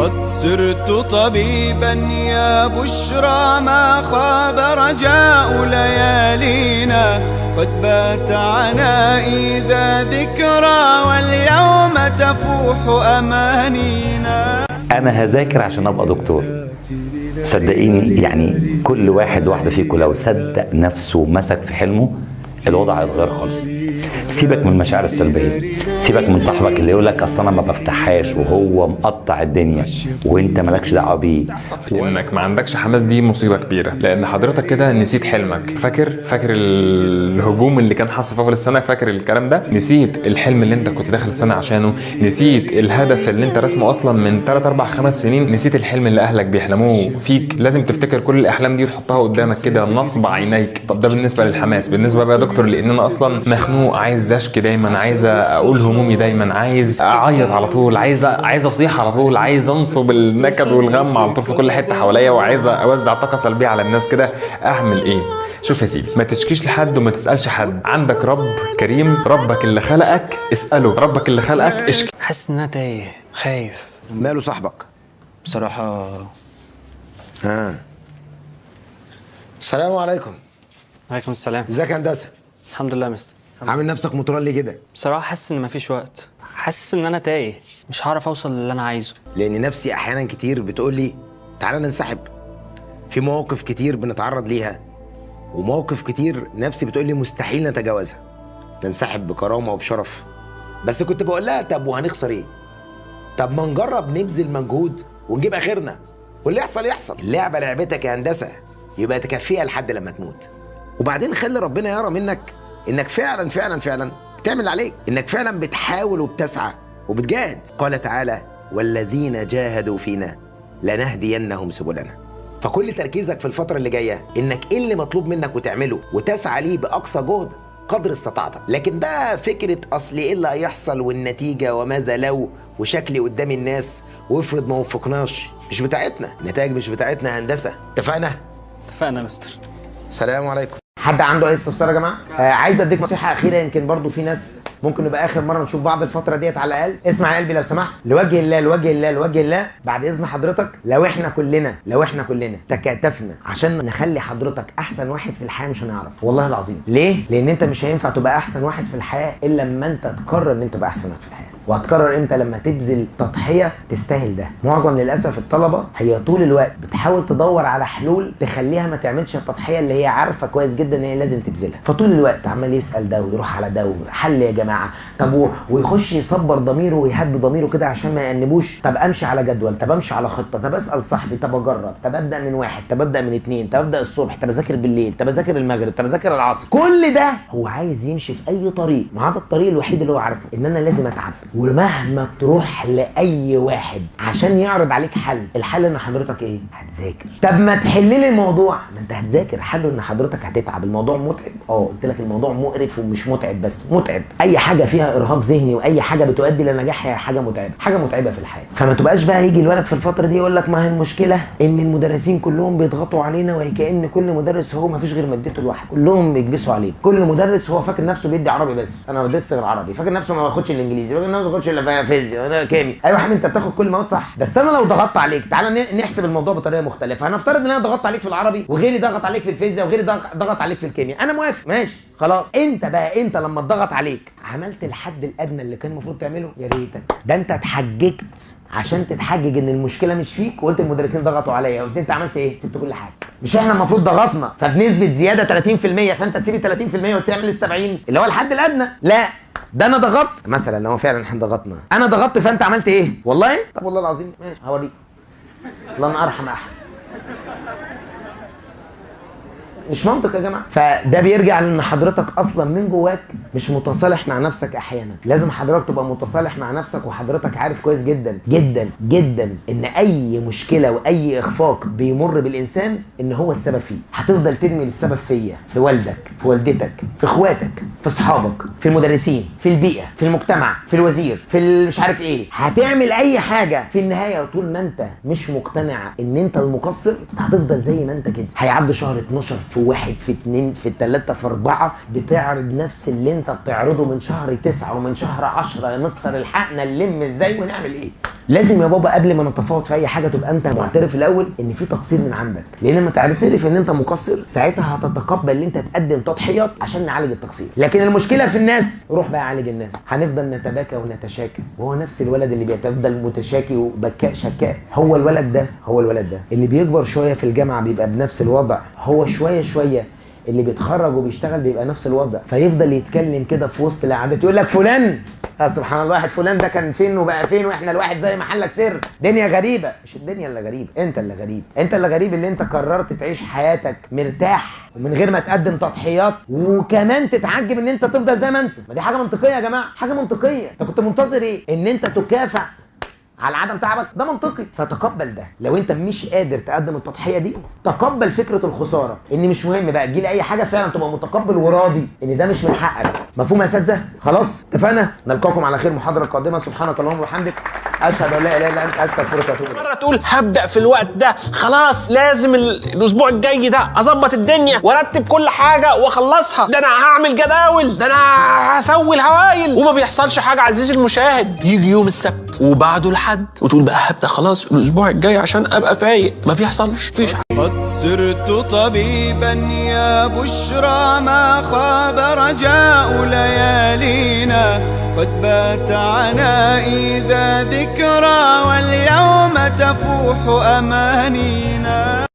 قد صرت طبيبا يا بشرى ما خاب رجاء ليالينا، قد بات عنائي ذا ذكرى واليوم تفوح أمانينا. أنا هذاكر عشان أبقى دكتور. صدقيني يعني كل واحد واحدة فيكم لو صدق نفسه ومسك في حلمه الوضع هيتغير خالص. سيبك من المشاعر السلبية، سيبك من صاحبك اللي يقول لك اصل انا ما بفتحهاش وهو مقطع الدنيا وانت مالكش دعوه بيه. انك ما عندكش حماس دي مصيبة كبيره، لان حضرتك كده نسيت حلمك. فاكر الهجوم اللي كان حاصل في اول السنه؟ فاكر الكلام ده؟ نسيت الحلم اللي انت كنت داخل السنة عشانه، نسيت الهدف اللي انت رسمه اصلا من 3 4 5 سنين، نسيت الحلم اللي اهلك بيحلموه فيك. لازم تفتكر كل الاحلام دي وتحطها قدامك كده نصب عينيك. طب ده بالنسبة للحماس. بالنسبة بقى يا دكتور، لان انا اصلا مخنوق، عايز اشكي دايما، عايز اقول همومي دايما، عايز اعيط على طول، عايز اصيح على طول، عايز انصب النكد والغم على طول في كل حتة حواليا، وعايز اوزع طاقة سلبية على الناس كده. اعمل ايه؟ شوف يا سيدي، ما تشكيش لحد وما تسالش حد. عندك رب كريم، ربك اللي خلقك اساله، ربك اللي خلقك اشكي. حاسس ان انا تايه، خايف. ماله صاحبك؟ بصراحة. ها، السلام عليكم. عليكم السلام. ازيك يا هندسه؟ الحمد لله يا مستر. عامل نفسك مترلي كده؟ بصراحة حاسس ان مفيش وقت، حاسس ان انا تايه، مش هعرف اوصل للي انا عايزه. لان نفسي احيانا كتير بتقول لي تعالى ننسحب. في مواقف كتير بنتعرض ليها، ومواقف كتير نفسي بتقول لي مستحيل نتجاوزها، ننسحب بكرامة وبشرف. بس كنت بقول لها طب وهنخسر ايه؟ طب ما نجرب نبذل مجهود ونجيب اخرنا، واللي يحصل يحصل. اللعبة لعبتك يا هندسة، يبقى تكفيها لحد لما تموت. وبعدين خلي ربنا يرى منك انك فعلا فعلا فعلا بتعمل اللي عليك، انك فعلا بتحاول وبتسعى وبتجاهد. قال تعالى: والذين جاهدوا فينا لنهدينهم سبلنا. فكل تركيزك في الفترة اللي جاية انك ايه اللي مطلوب منك وتعمله وتسعى ليه بأقصى جهد قدر استطاعتك. لكن بقى فكرة اصل ايه اللي هيحصل والنتيجة وماذا لو وشكلي قدام الناس وافرض ما وفقناش، مش بتاعتنا. النتائج مش بتاعتنا يا هندسة. اتفقنا؟ اتفقنا يا مستر. سلام عليكم. حد عنده اي استفسار يا جماعة؟ عايز اديك نصيحة اخيرة، يمكن برضو في ناس ممكن نبقى اخر مرة نشوف بعض الفترة ديت على الاقل. اسمع يا قلبي لو سمحت، لوجه الله لوجه الله لوجه الله، بعد اذن حضرتك، لو احنا كلنا تكاتفنا عشان نخلي حضرتك احسن واحد في الحياة مش هنعرف، والله العظيم. ليه؟ لان انت مش هينفع تبقى احسن واحد في الحياة الا لما انت تقرر ان انت تبقى احسن واحد في الحياة. وهتقرر امتى؟ لما تبذل تضحية تستاهل ده. معظم للاسف الطلبة هي طول الوقت بتحاول تدور على حلول تخليها ما تعملش التضحية اللي هي عارفه كويس جدا ان هي لازم تبذلها، فطول الوقت عمال يسال ده ويروح على ده، حل يا جماعة، طب ويخش يصبر ضميره ويهدي ضميره كده عشان ما يأنبوش، طب امشي على جدول، طب امشي على خطه، طب اسال صاحبي، طب اجرب، طب ابدا من واحد، طب ابدا من اتنين، طب ابدا الصبح، طب اذاكر بالليل، طب اذاكر المغرب، طب اذاكر العصر. كل ده هو عايز يمشي في اي طريق ما عدا الطريق الوحيد اللي هو عارفه، ان انا لازم اتعب. ومهما تروح لاي واحد عشان يعرض عليك حل، الحل ان حضرتك ايه؟ هتذاكر. طب ما تحل لي الموضوع، ما انت هتذاكر، حله ان حضرتك هتتعب. الموضوع متعب، قلت لك الموضوع مقرف ومش متعب بس متعب. اي حاجة فيها ارهاق ذهني واي حاجة بتؤدي لنجاح هي حاجة متعبة، حاجة متعبة في الحياة. فما تبقاش بقى يجي الولد في الفترة دي يقول لك ما هي المشكلة ان المدرسين كلهم بيضغطوا علينا، وكأن كل مدرس هو ما فيش غير مادته لوحده، كلهم بيكبسوا عليه، كل مدرس هو فاكر نفسه بيدي عربي بس، انا ما بدرسش غير عربي، فاكر نفسه ما باخدش الانجليزي، فاكر نفسه ما باخدش الا فيزياء انا كيمياء. ايوه يا حبيبي انت بتاخد كل المواد صح، بس انا لو ضغطت عليك، تعالى نحسب الموضوع بطريقة مختلفة. هنفترض ان انا ضغطت عليك في العربي وغيري ضغط عليك في الفيزياء وغيري ضغط عليك في الكيمياء، انا موافق ماشي خلاص. انت بقى انت لما اتضغط عليك عملت الحد الادنى اللي كان المفروض تعمله، يا ريتك ده انت اتحججت عشان تتحجج ان المشكلة مش فيك وقلت المدرسين ضغطوا عليا، قلت انت عملت ايه؟ سبت كل حاجة. مش احنا المفروض ضغطنا فبنسبه زيادة 30%، فانت تسيب ال 30% وتعمل ال 70 اللي هو الحد الادنى؟ لا، ده انا ضغطت مثلا، لو فعلا احنا ضغطنا، انا ضغطت فانت عملت ايه؟ والله طب والله العظيم ماشي هوريك، لن ارحم احد. مش منطق يا جماعة. فده بيرجع لان حضرتك اصلا من جواك مش متصالح مع نفسك. احيانا لازم حضرتك تبقى متصالح مع نفسك، وحضرتك عارف كويس جدا جدا جدا ان اي مشكلة واي اخفاق بيمر بالانسان ان هو السبب فيه. هتفضل ترمي السبب فيا، في والدك، في والدتك، في اخواتك، في اصحابك، في المدرسين، في البيئة، في المجتمع، في الوزير، في مش عارف ايه. هتعمل اي حاجة في النهاية طول ما انت مش مقتنع ان انت المقصر هتفضل زي ما انت كده. هيعدي شهر 12 في في 1 في 2 في 3 في 4 بتعرض نفس اللي انت بتعرضه من شهر 9 ومن شهر 10. يا مستر الحقنا نلم ازاي ونعمل ايه؟ لازم يا بابا قبل ما نتفاوض في اي حاجة تبقى انت معترف الاول ان في تقصير من عندك، لان لما تعترف ان انت مقصر ساعتها هتتقبل ان انت تقدم تضحيات عشان نعالج التقصير. لكن المشكلة في الناس، روح بقى عالج الناس. هنفضل نتباكى ونتشاكى، وهو نفس الولد اللي بيتفضل متشاكي وبكاء شكاء، هو الولد ده، هو الولد ده اللي بيكبر شوية في الجامعة بيبقى بنفس الوضع، هو شوية شوية اللي بيتخرج وبيشتغل بيبقى نفس الوضع، فيفضل يتكلم كده في وسط القعدات يقول لك فلان، سبحان الله، واحد فلان ده كان فين وبقى فين، واحنا الواحد زي محلك سر. دنيا غريبة. مش الدنيا اللي غريبة، انت اللي غريب، انت اللي غريب، اللي انت قررت تعيش حياتك مرتاح ومن غير ما تقدم تضحيات، وكمان تتعجب ان انت تفضل زي ما انت. ما دي حاجة منطقية يا جماعة، حاجة منطقية. انت كنت منتظر ايه؟ ان انت تكافئ على عدم تعبك؟ ده منطقي. فتقبل ده. لو انت مش قادر تقدم التضحية دي تقبل فكرة الخسارة، ان مش مهم بقى تجيلي اي حاجة، فعلا تبقى متقبل وراضي ان ده مش من حقك. مفهوم يا اساتذة؟ خلاص اتفقنا. نلقاكم على خير محاضرة قادمة. سبحانك اللهم وبحمدك، اشهد ان لا اله الا انت، استغفرك واتوب اليك. مرة تقول هبدأ في الوقت ده، خلاص لازم الأسبوع الجاي ده أظبط الدنيا وأرتب كل حاجة وأخلصها، ده أنا هعمل جداول، ده أنا هسوي الهوايل، وما بيحصلش حاجة. عزيزي المشاهد، يجي يوم السبت وبعده الحد وتقول بقى هبدأ خلاص الأسبوع الجاي عشان أبقى فايق، ما بيحصلش، مفيش حاجة. قد صرت طبيبا يا بشرى ما خاب رجاء ليالينا، قد بات عنائي ذا ذكرى واليوم تفوح أمانينا.